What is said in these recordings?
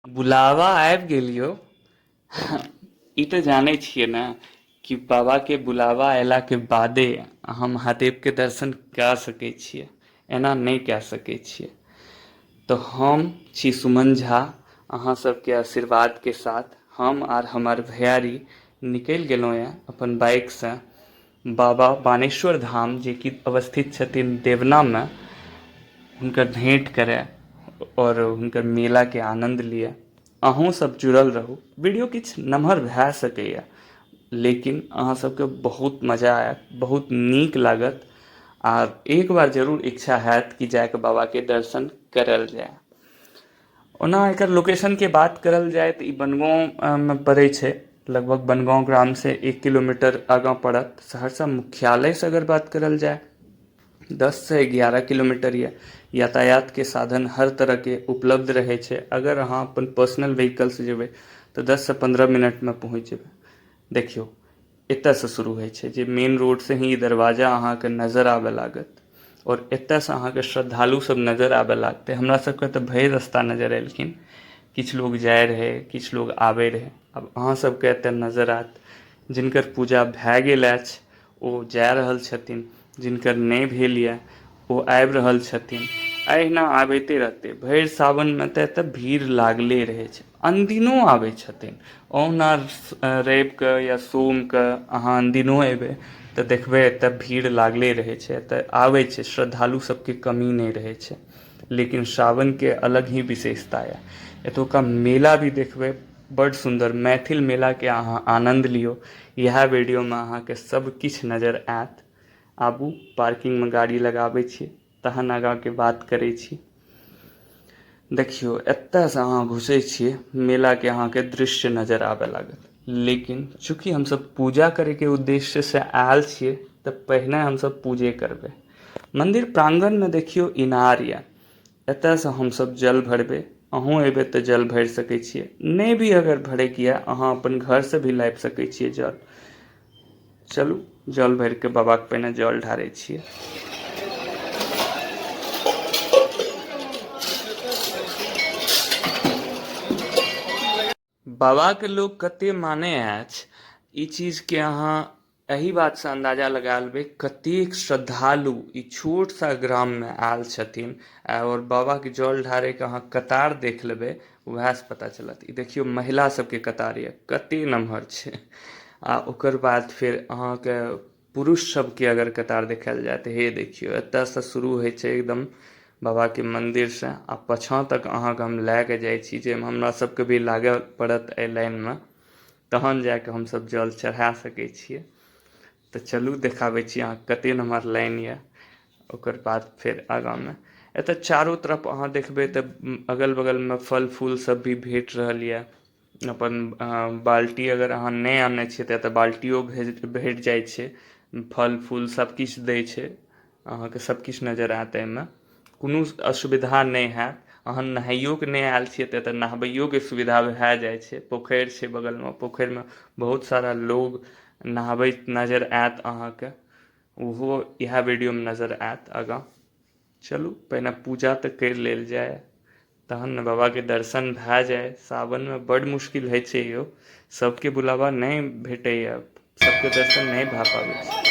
बुलावा आबि गेल यौ। ई तऽ जानै छियै ने कि बाबाके बुलावा अयलाके बादे अहाँ महादेवके दर्शन कए सकै छियै, एना नहि कए सकै छियै। तऽ हम छी सुमन झा, अहाँ सबके आशीर्वादके साथ हम आर हमर भैयारी निकलि गेलहुँ यऽ अपन बाइकसँ बाबा बानेश्वर धाम, जेकि अवस्थित छथिन देवनामे, हुनकर भेँट करय आओर हुनकर मेलाके आनन्द लिअ। अहूँ सब जुड़ल रहू। वीडियो किछु नमहर भए सकैए, लेकिन अहाँ सबके बहुत मजा आयत, बहुत नीक लागत आ एक बार जरूर इच्छा हैत कि जाके बाबाके दर्शन करल जाय। ओना एकर लोकेशनके बात करल जाय तऽ ई बनगाँवमे पड़ै छै। लगभग बनगाँव ग्रामसँ 1 किलोमीटर आगाँ पड़त। सहरसा मुख्यालयसँ अगर बात करल जाय 10 से 11 किलोमीटर यऽ। यातायातके साधन हर तरहके उपलब्ध रहै छै। अगर अहाँ अपन पर्सनल व्हीकलसँ जेबै तऽ 10 से 15 मिनटमे पहुँच जेबै। देखियौ, एतयसँ शुरू होइ छै जे मेन रोडसँ ही ई दरवाजा अहाँके नजर आबय लागत आओर एतयसँ अहाँके श्रद्धालु सब नजर आबय लागतै। हमरा सबके तऽ भरि रस्ता नजर एलखिन। किछु लोग जाइ रहै, किछु लोग आबै रहै। आब अहाँ सबके एतय नजर आयत। जिनकर पूजा भए गेल अछि, ओ जा रहल छथिन। जिनकर नहि भेल यऽ, ओ आबि रहल छथिन। एहिना आबिते रहतै भरि सावनमे। तऽ एतऽ भीड़ लागले रहै छै। अनदिनो आबै छथिन। ओहुना रविके या सोमके अहाँ अनदिनो अयबै तऽ देखबै एतऽ भीड़ लागले रहै छै। एतऽ आबै छै श्रद्धालु सबके, कमी नहि रहै छै। लेकिन सावनके अलग ही विशेषता यऽ। एतुका मेला भी देखबै, बड्ड सुन्दर मैथिल मेलाके अहाँ आनन्द लियौ। इएह वीडियोमे अहाँके सब किछु नजर आयत। आबू, पार्किंगमे गाड़ी लगाबै छी, तहन आगाँके बात करै छी। देखियौ, एतयसँ अहाँ घुसै छियै, मेलाके अहाँके दृश्य नजर आबय लागत। लेकिन चूँकि हमसब पूजा करैके उद्देश्यसँ आयल छियै, तऽ पहिने हमसब पूजे करबै। मन्दिर प्राङ्गणमे देखियौ, इनार यऽ। एतयसँ हमसब जल भरबै। अहूँ एबै तऽ जल भरि सकै छियै। नहि भी अगर भरैके यऽ, अहाँ अपन घरसँ भी लाबि सकै छियै जल। चलू, जल भरिके बाबाके पहिने जल ढारै छियै। बाबाके लोक कते मानै अछि, ई चीजके अहाँ एहि बातसँ अन्दाजा लगा लेबै, कतेक श्रद्धालु ई छोट सा ग्राममे आयल छथिन। आओर बाबाके जल ढारैके अहाँ कतार देख लेबै, उएहसँ पता चलत। ई देखियौ, महिला सबके कतार यऽ, कते नमहर छै। आ ओकर बाद फेर अहाँके पुरुष सबके अगर कतार देखायल जाय तऽ हे देखियौ, एतयसँ शुरू होइ छै एकदम बाबाके मन्दिरसँ आ पाछाँ तक अहाँके हम लए कऽ जाइ छी, जाहिमे हमरा सबके भी लागऽ पड़त एहि लाइनमे, तहन जाके हमसब जल चढ़ा सकै छियै। तऽ चलू, देखाबै छी अहाँके कते नम्हर लाइन यऽ। ओकर बाद फेर आगाँमे एतऽ चारू तरफ अहाँ देखबै तऽ अगल बगलमे फल फूल सब भी भेट रहल यऽ। अपन बाल्टी अगर अहाँ नहि आनने छियै तऽ एतऽ बाल्टियो भेट जाइ छै। फल फूल सब किछु दै छै। अहाँके सब किछु नजर आयत। एहिमे कोनो असुविधा नहि हैत। अहाँ नहाइयोके नहि आयल छियै तऽ एतऽ नहबैयोके सुविधा भए जाइ छै। पोखरि छै बगलमे। पोखरिमे बहुत सारा लोग नहाबैत नजर आयत अहाँके। ओहो इएह वीडियोमे नजर आयत आगाँ। चलू, पहिने पूजा तऽ करि लेल जाय, तहन ने बाबाके दर्शन भए जाय। सावनमे बड्ड मुश्किल होइ छै यौ। सबके बुलावा नहि भेटैए, सबके दर्शन नहि भए पाबै छै।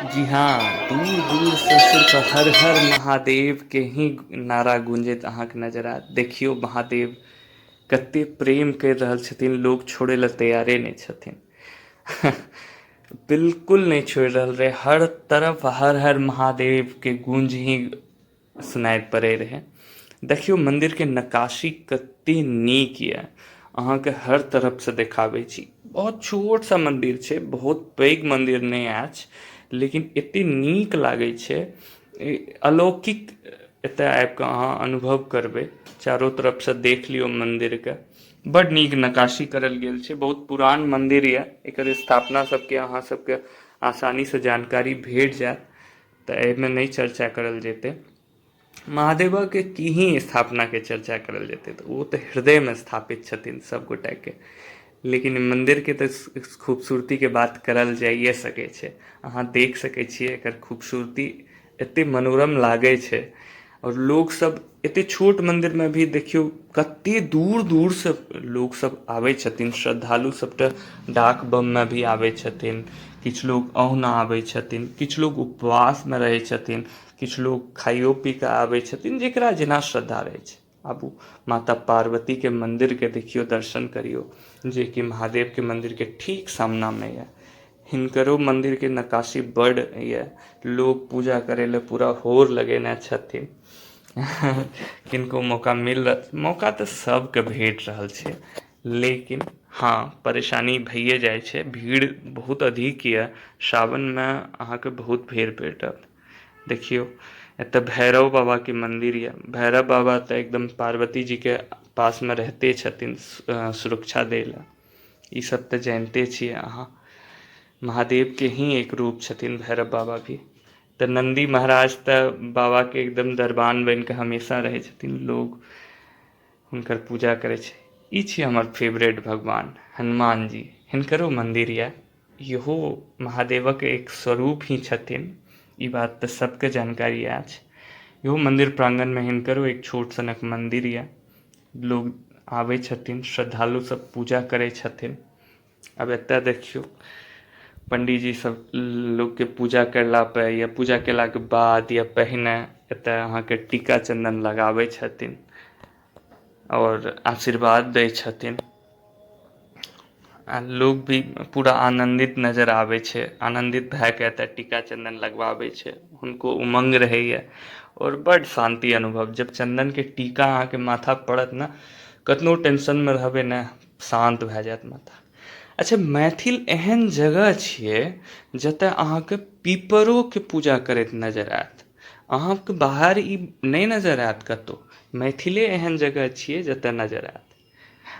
जी हाँ, दूर दूरसँ सिर्फ हर हर महादेवके ही नारा गूंजैत अहाँके नजर आयत। देखियौ, महादेव कते प्रेम करि रहल छथिन। लोग छोड़ै लए तैयारे नहि छथिन, बिल्कुल नहि छोड़ि रहल रहै। हर तरफ हर हर महादेवके गूंज ही सुनाइ पड़ै रहै। देखियौ, मन्दिरके नक्काशी कते नीक यऽ। अहाँके हर तरफसँ देखाबै छी। बहुत छोट सा मन्दिर छै, बहुत पैघ मन्दिर नहि अछि, लेकिन एते नीक लागै छै, अलौकिक। एतय आबि कऽ अहाँ अनुभव करबै। चारो तरफसँ देख लियौ मन्दिरके। बड नीक नक्काशी करल गेल छै। बहुत पुरान मन्दिर यऽ। एकर स्थापना सबके अहाँ सबके आसानीसँ जानकारी भेट जायत, तऽ एहिमे नहि चर्चा करल जेतै। महादेवके की ही स्थापनाके चर्चा करल जेतै, तऽ ओ तऽ हृदयमे स्थापित छथिन सब गोटाके। लेकिन मन्दिरके तऽ खूबसूरतीके बात करल जाइए सकै छै। अहाँ देख सकै छियै एकर खूबसूरती एते मनोरम लागै छै। आओर लोक सब एते छोट मन्दिरमे भी देखियौ कते दूर दूरसँ लोक सब आबै छथिन। श्रद्धालु सब तऽ डाक बममे भी आबै छथिन, किछु लोग अहुना आबै छथिन, किछु लोग उपवासमे रहै छथिन, किछु लोग खाइयो पी कऽ आबै छथिन, जेकरा जेना श्रद्धा रहै छै। आबू माता पार्वतीके मन्दिरके देखियौ, दर्शन करियौ, जेकि महादेवके मन्दिरके ठीक सामनामे यऽ। हिनकरो मन्दिरके नक्काशी बड यऽ। लोग पूजा करै लए पूरा होर लगेने छथिन। किनको मौका मिल, मौका तऽ सबके भेट रहल छै, लेकिन हँ परेशानी भइए जाइ छै। भीड़ बहुत अधिक यऽ। सावनमे अहाँके बहुत भीड़ भेटत। देखियौ एतऽ भैरव बाबाके मन्दिर यऽ। भैरव बाबा तऽ एकदम पार्वती जीके पासमे रहिते छथिन सुरक्षा दै लए। ई सब तऽ जानिते छियै अहाँ। महादेवके ही एक रूप छथिन भैरव बाबा भी। तऽ नन्दी महाराज तऽ बाबाके एकदम दरबान बनिकऽ हमेशा रहै छथिन। लोग हुनकर पूजा करै छै। ई छियै हमर फेवरेट भगवान हनुमान जी। हिनकरो मन्दिर यऽ। इहो महादेवक एक स्वरूप ही छथिन, ई बात तऽ सबके जानकारी अछि। इहो मन्दिर प्राङ्गणमे हिनकरो एक छोट सनक मन्दिर यऽ। लोग आबै छथिन, श्रद्धालु सब पूजा करै छथिन। आब एतऽ देखियौ पंडीजी सब लोकके पूजा करला पर या पूजा केलाके बाद या पहिने एतऽ अहाँके टीका चन्दन लगाबै छथिन आओर आशीर्वाद दै छथिन। आ लोग भी पूरा आनन्दित नजर आबै छै। आनन्दित भए कऽ एतऽ टीका चन्दन लगबाबै छै। हुनको उमङ्ग रहैए आओर बड्ड शान्ति अनुभव। जब चन्दनके टीका अहाँके माथा पड़त ने, कतनो टेंशनमे रहबै ने, शान्त भए जायत माथा। अच्छा, मैथिल एहन जगह छियै जतऽ अहाँके पीपरोके पूजा करैत नजर आयत। अहाँके बाहर ई नहि नजर आयत कतहु। मैथिले एहन जगह छियै जतऽ नजर आयत।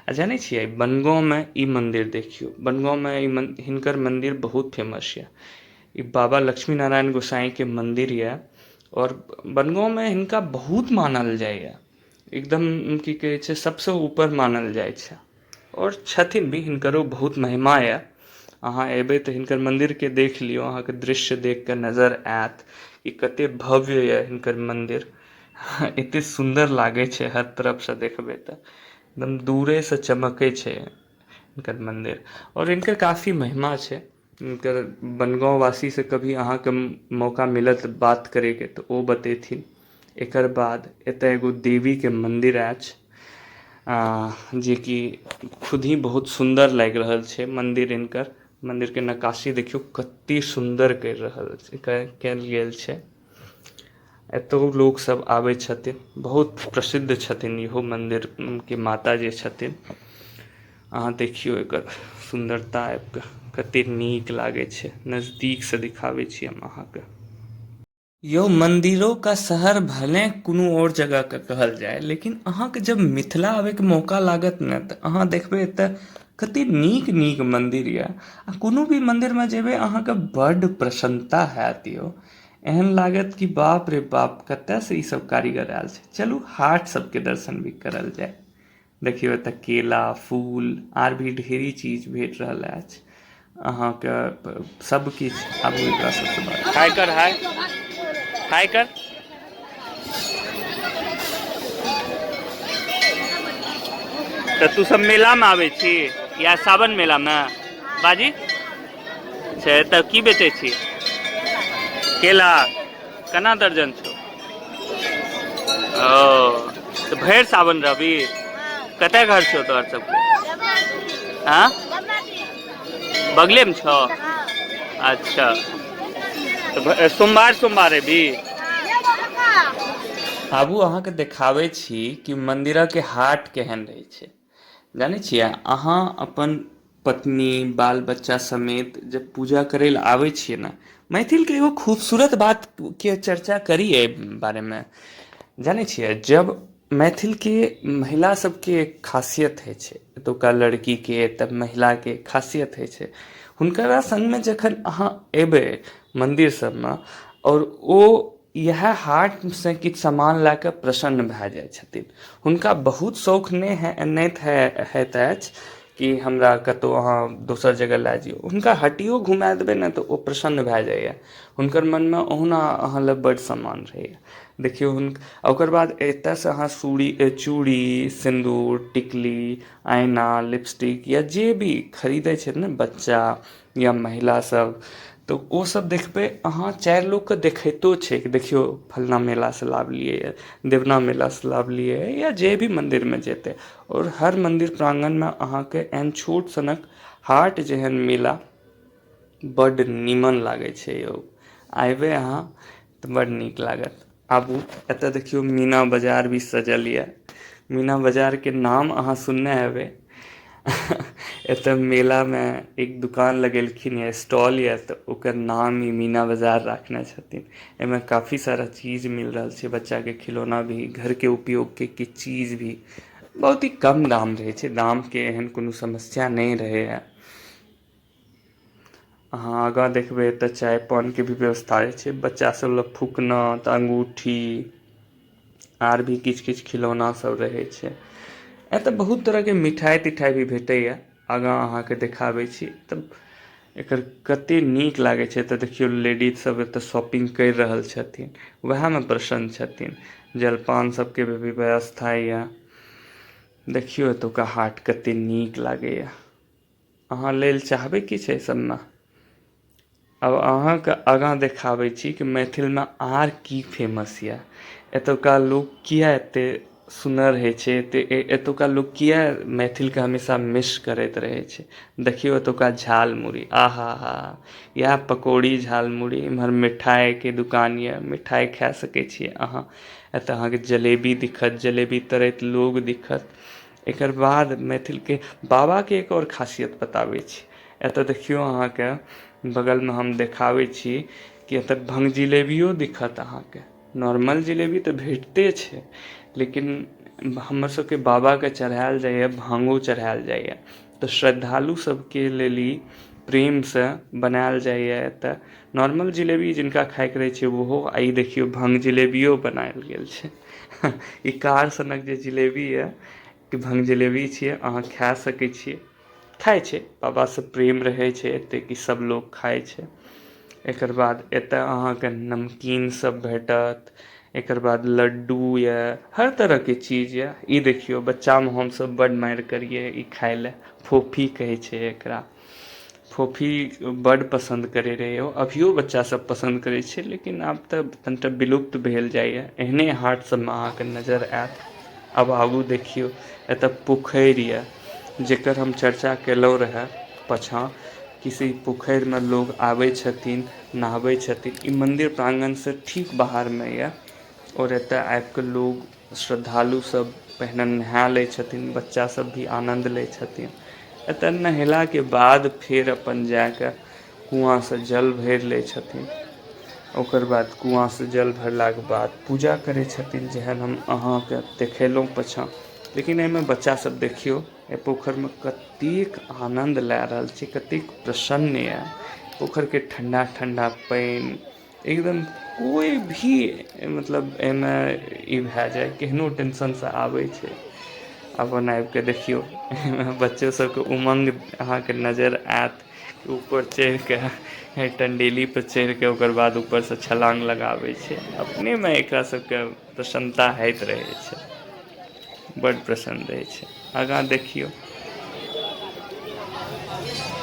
आ जानै छियै, बनगाँवमे ई मन्दिर देखियौ। बनगाँवमे ई हिनकर मन्दिर बहुत फेमस यऽ। ई बाबा लक्ष्मी नारायण गोसाईंके मन्दिर यऽ आओर बनगाँवमे हिनका बहुत मानल जाइए। एकदम की कहै छै, सबसँ ऊपर मानल जाइ छै। आओर छथिन भी, हिनकरो बहुत महिमा यऽ। अहाँ एबै तऽ हिनकर मन्दिरके देख लियौ। अहाँके दृश्य देख कऽ नजर आयत कि कते भव्य यऽ हिनकर मन्दिर। एते सुन्दर लागै छै हर तरफसँ देखबै तऽ एकदम दूरेसँ चमकै छै हिनकर मन्दिर। आओर हिनकर काफी महिमा छै। हिनकर बनगाँववासीसँ कभी अहाँके मौका मिलत बात करैके तऽ ओ बतेथिन। एकर बाद एतऽ एगो देवीके मन्दिर अछि, जेकि खुद ही बहुत सुन्दर लागि रहल छै मन्दिर। हिनकर मन्दिरके नक्काशी देखियौ कते सुन्दर करि रहल छै, कयल गेल छै। एतौ लोक सब आबै छथिन। बहुत प्रसिद्ध छथिन इहो मन्दिरके माता जे छथिन। अहाँ देखियौ एकर सुन्दरता आबिकऽ कते नीक लागै छै। नजदीकसँ दिखाबै छी हम अहाँके। यौ, मंदिरों का शहर भले कोनो और जगह के कहल जाय, लेकिन अहाँके जब मिथिला आबैके मौका लागत ने तऽ अहाँ देखबै एतऽ कते नीक नीक मन्दिर यऽ। आ कोनो भी मन्दिरमे जेबै, अहाँके बड्ड प्रसन्नता हैत यौ। एहन लागत कि बाप रे बाप, कतयसँ ई सब कारीगर आयल छै। चलू हाट सबके दर्शन भी करल जाय। देखियौ एतऽ केला, फूल आर भी ढेरी चीज भेट रहल अछि अहाँके, सब किछु। आबू एकरा सबसँ बात। हाय कर, हाय हाय कर। तऽ तू सब मेलामे आबै छी या सावन मेलामे बाजी छै? तऽ की बेचै छी? केला केना दर्जन छौ? ओ तऽ भरि सावन रहबी? कतय घर छौ तोहर सबके? हाँ, बगलेमे छौ। अच्छा, तऽ सोमवार सोमवार एबी? आबू अहाँके देखाबै छी कि मन्दिरके हाट केहन रहै छै। जानै छियै, अहाँ अपन पत्नी बाल बच्चा समेत जब पूजा करै लए आबै छियै ने, मैथिलके एगो खूबसूरत बातके चर्चा करी एहि बारेमे। जानै छियै, जब मैथिलके महिला सबके खासियत होइ छै, एतुका लड़कीके तऽ महिलाके खासियत होइ छै, हुनकरा सङ्गमे जखन अहाँ एबै मन्दिर सबमे आओर ओ इएह हाटसँ किछु सामान लए कऽ प्रसन्न भए जाइ छथिन। हुनका बहुत शौख नहि होइत अछि। कि हमरा कतहु अहाँ दोसर जगह लए जइयौ। हुनका हटियो घुमा देबै ने तऽ ओ प्रसन्न भए जाइए। हुनकर मनमे ओहुना अहाँ लए बड्ड सम्मान रहैए। देखियौ, ओकर बाद एतयसँ अहाँ चूड़ी, सिन्दूर, टिकली, आइना, लिपस्टिक या जे भी खरीदै छै ने बच्चा या महिला सब, तऽ ओ सब देखबै अहाँ 4 लोकके देखैतो छै कि देखियौ फलना मेलासँ लाबलियै यऽ, देवना मेलासँ लाबलियै या जे भी मन्दिरमे जेतै। आओर हर मन्दिर प्राङ्गणमे अहाँके एहन छोट सनक हाट जेहन मेला बड्ड नीमन लागै छै यौ। अयबै अहाँ तऽ बड्ड नीक लागत। आबू, एतऽ देखियौ मीना बाजार भी सजल यऽ। मीना बाजारके नाम अहाँ सुनने हेबै। एतऽ मेलामे एक दुकान लगेलखिन यऽ, स्टॉल यऽ, तऽ ओकर नाम ही मीना बाजार राखने छथिन। एहिमे काफी सारा चीज मिल रहल छै, बच्चाके खिलौना भी, घरके उपयोगके किछु चीज भी। बहुत ही कम दाम रहै छै, दामके एहन कोनो समस्या नहि रहैए। अहाँ आगाँ देखबै तऽ चाय पानके भी व्यवस्था रहै छै। बच्चा सब लए फूकना तऽ अंगूठी आर भी किछु किछु खिलौना सब रहै छै। एतऽ बहुत तरहके मिठाइ तिठाइ भी भेटैए, आगाँ अहाँके देखाबै छी। तऽ एकर कते नीक लागै छै। तऽ देखियौ लेडीज सब एतऽ शॉपिंग करि रहल छथिन, वएहमे प्रसन्न छथिन। जलपान सबके भी व्यवस्था यऽ। देखियौ एतुका हाट कते नीक लागैए। अहाँ लेल चाहबै किछु एहि सबमे? आब अहाँके आगाँ देखाबै छी कि मैथिलमे आर की फेमस यऽ, एतुका लोक किया एते सुनर होइ छै, एतुका लोक किया मैथिलके हमेशा मिस करैत रहै छै। देखियौ एतुका झाल मुरही, आहा हा, इएह पकौड़ी झाल मुरही। इम्हर मिठाइके दुकान यऽ, मिठाइ खा सकै छियै अहाँ। एतऽ अहाँके जलेबी दिखत, जलेबी तरैत लोग दिखत। एकर बाद मैथिलके बाबाके एक आओर खासियत बताबै छी। एतऽ देखियौ अहाँके बगलमे हम देखाबै छी कि एतऽ भंग जिलेबियो दिखत अहाँके। नॉर्मल जिलेबी तऽ भेटते छै, लेकिन हमर सबके बाबाके चढ़ायल जाइए, भांगो चढ़ायल जाइए। तऽ श्रद्धालु सबके लेल ई प्रेमसँ बनायल जाइए। एतऽ नॉर्मल जिलेबी जिनका खायके रहै छै ओहो, आ ई देखियौ भंग जिलेबियो बनायल गेल छै। ई कार सनक जे जिलेबी यऽ, भंग जिलेबी छियै, अहाँ खा सकै छियै। खाइ छै, बाबासँ प्रेम रहै छै एते कि सब लोक खाइ छै। एकर बाद एतऽ अहाँके नमकीन सब भेटत। एकर बाद लड्डू यऽ, हर तरहके चीज यऽ। ई देखियौ, बच्चामे हमसब बड्ड मारि करियै ई खाइ लए, फोफी कहै छै एकरा। फोफी बड्ड पसन्द करै रहै, अभियो बच्चा सब पसन्द करै छै, लेकिन आब तऽ कनिटा विलुप्त भेल जाइए। एहने हाट सबमे अहाँके नजर आयत। आब आगू देखियौ, एतऽ पोखरि यऽ जेकर हम चर्चा केलहुँ रहए पाछाँ कि से ई पोखरिमे लोग आबै छथिन, नहाबै छथिन। ई मन्दिर प्राङ्गणसँ ठीक बाहरमे यऽ आओर एतऽ आबिकऽ लोग श्रद्धालु सब पहिने नहा लै छथिन, बच्चा सब भी आनन्द लै छथिन। एतऽ नहेलाके बाद फेर अपन जाकऽ कुआँसँ जल भरि लै छथिन। ओकर बाद कुआँसँ जल भरलाके बाद पूजा करै छथिन, जेहन हम अहाँके देखेलहुँ पाछाँ। लेकिन एहिमे बच्चा सब देखियौ एहि पोखरिमे कतेक आनन्द लए रहल छै, कतेक प्रसन्न यऽ। पोखरिके ठण्डा ठण्डा पानि एकदम कोइ भी मतलब एहिमे ई भए जाय, केहनो टेंशनसँ आबै छै अपन आबिकऽ देखियौ बच्चो सबके उमङ्ग अहाँके नजर आयत। ऊपर चढ़िकऽ टंडेलीपर चढ़िकऽ ओकर बाद ऊपरसँ छलाङ्ग लगाबै छै। अपनेमे एकरा सबके प्रसन्नता होइत रहै छै, बड्ड प्रसन्न रहै छै। आगाँ देखियौ,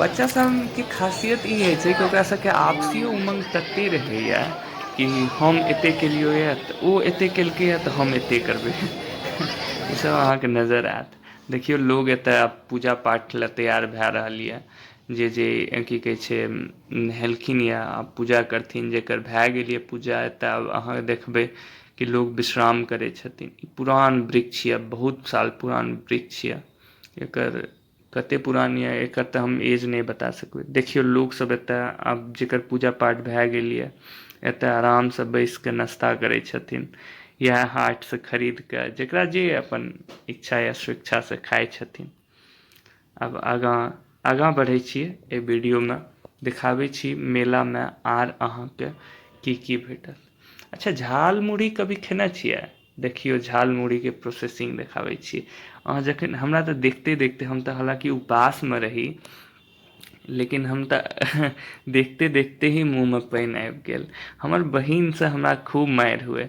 बच्चा सबके खासियत ई होइ छै कि ओकरा सबके आपसी उमङ्ग तते रहैए कि हम एते केलियै यऽ तऽ ओ एते केलकै यऽ तऽ हम एते करबै। ई सब अहाँके नजर आयत। देखियौ लोग एतऽ आब पूजा पाठ लए तैयार भए रहल यऽ। जे जे की कहै छै नहेलखिन यऽ आब पूजा करथिन, जेकर भए गेल यऽ पूजा। एतऽ आब अहाँ देखबै कि लोग विश्राम करै छथिन। ई पुरान वृक्ष यऽ, बहुत साल पुरान वृक्ष यऽ। एकर कते पुरान यऽ एकर तऽ हम एज नहि बता सकबै। देखियौ लोग सब एतऽ आब जेकर पूजा पाठ भए गेल यऽ एतऽ आरामसँ बैस कऽ नाश्ता करै छथिन। इएह हाटसँ खरीद कऽ जेकरा जे अपन इच्छा या स्वेच्छासँ खाइ छथिन। आब आगाँ आगाँ बढ़ै छियै एहि वीडियोमे, देखाबै छी मेलामे आर अहाँके की की भेटत। अच्छा, झाल मुरही कभी खेने छियै? देखियौ झाल मुरहीके प्रोसेसिंग देखाबै छी। अहाँ जखन हमरा तऽ देखते देखते हम तऽ हालाँकि उपवासमे रही, लेकिन हम तऽ देखते देखते ही मुँहमे पानि आबि गेल। हमर बहिनसँ हमरा खूब मारि हुए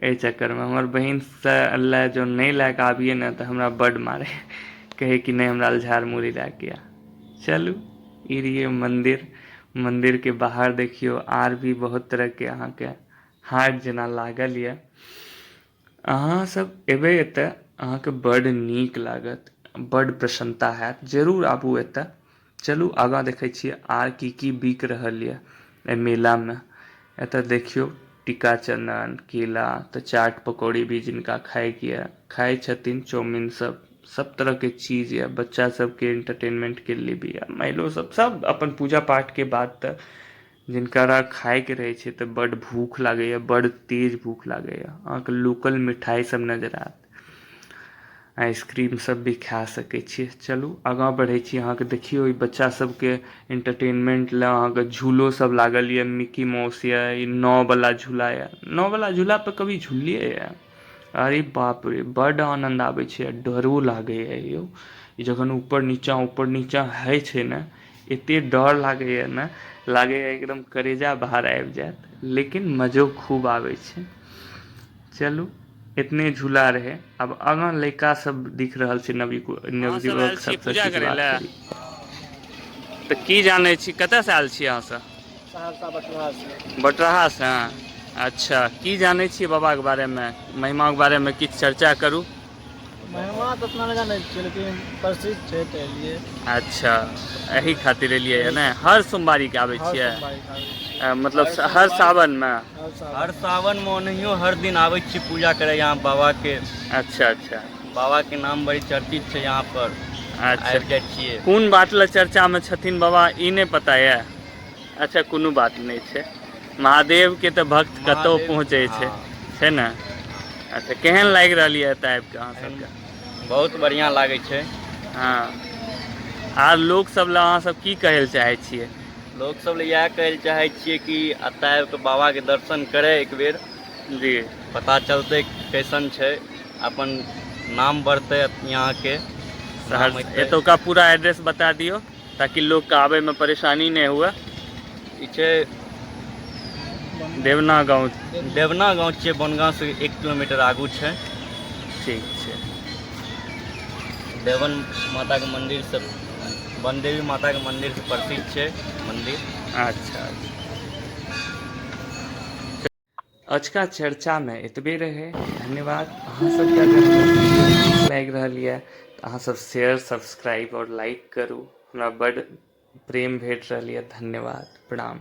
एहि चक्करमे। हमर बहिनसँ लए जँ नहि लए कऽ आबियै ने तऽ हमरा बड्ड मारै, कहै कि नहि हमरा झाल मुरही लए कऽ आ। चलू, ई रहियै मन्दिर। मन्दिरके बाहर देखियौ आर भी बहुत तरहके अहाँके हाट जेना लागल यऽ। अहाँ सब एबै एतऽ, अहाँके बड्ड नीक लागत, बड्ड प्रसन्नता हैत। जरूर आबू एतऽ। चलू, आगाँ देखै छियै आर की की बिक रहल यऽ एहि मेलामे। एतऽ देखियौ टीका चन्दन, केला, तऽ चाट पकौड़ी भी जिनका खायके यऽ खाइ छथिन, चाउमिन सब, सब तरहके चीज यऽ। बच्चा सबके एंटरटेनमेंटके लिए भी यऽ, महिलो सब, सब अपन पूजा पाठके बाद तऽ जिनकरा खायके रहै छै तऽ बड्ड भूख लागैए, बड्ड तेज भूख लागैए। अहाँके लोकल मिठाइ सब नजर आयत, आइसक्रीम सब भी खा सकै छियै। चलू, आगाँ बढ़ै छी। अहाँके देखियौ ई बच्चा सबके एंटरटेनमेंट लए अहाँके झूलो सब लागल यऽ। मिकी माउस यऽ, ई नाव वाला झूला यऽ। नाव वाला झूला पर कभी झूललियै यऽ? अरे बाप रे, बड्ड आनन्द आबै छै आ डरो लागैए यौ। ई जखन ऊपर नीचा होइ छै ने, एते डर लागैए ने, लागैए एकदम करेजा बाहर आबि जायत, लेकिन मजो खूब आबै छै। चलू, एतने झूला रहै। आब आगाँ लड़का सब दिख रहल छै, नवयुवक सबसँ पूजा किछु करै बात लए करी। तऽ की जानै छी, कतयसँ आयल छी अहाँ सब? सहरसा बटुआसँ। बटराहासँ। अच्छा, की जानै छियै बाबाके बारेमे, महिमाके बारेमे किछु चर्चा करू। महिमा तऽ उतना नहि जानै छियै, लेकिन प्रसिद्ध छै तऽ एलियै। अच्छा, एहि खातिर एलियै ने? हर सोमवारीके आबै हर छियै? सोमवारी आबै छियै। मतलब हर सावनमे? हर साल। हर सावन मे, ओनहियो हर दिन आबै छी पूजा करे यहाँ बाबा के। अच्छा अच्छा बाबा के नाम बड़ी चर्चित छै यहाँ पर। आबि जाइ छियै। कोन बात लए चर्चामे छथिन बाबा, ई नहि पता यऽ? अच्छा, कोनो बात नहि छै। महादेवके तऽ भक्त कतहु महादेव, पहुँचै छै। छै ने? अच्छा, केहन लागि रहल यऽ एतऽ आबि कऽ अहाँ सबके? बहुत बढ़िआँ लागै छै। हँ, आर लोक सब लए अहाँ सब की कहै लए चाहै छियै? लोक सब लए इएह कहै लए चाहै छियै कि एतऽ आबि कऽ बाबाके दर्शन करै एक बेर। पता चलतै कैसन छै, अपन नाम बढ़तै यहाँके नाम सहरसा हेतै। एतुका पूरा एड्रेस बता दियौ ताकि लोकके आबैमे परेशानी नहि हुए। ई छै देवना गाँव। देवना गाँव छियै, बनगाँव से 1 किलोमीटर आगू छै। ठीक छै। देवन माताके मंदिर से, वनदेवी माताके मंदिर से प्रसिद्ध छै मंदिर। अच्छा अच्छा अजुका चर्चामे एतबे रहै। धन्यवाद अहाँ सबके। अगर हमर वीडियो नीक लागि रहल यऽ तऽ अहाँ सब शेयर, सब्सक्राइब आओर लाइक करू। हमरा बड्ड प्रेम भेट रहल यऽ। धन्यवाद, प्रणाम।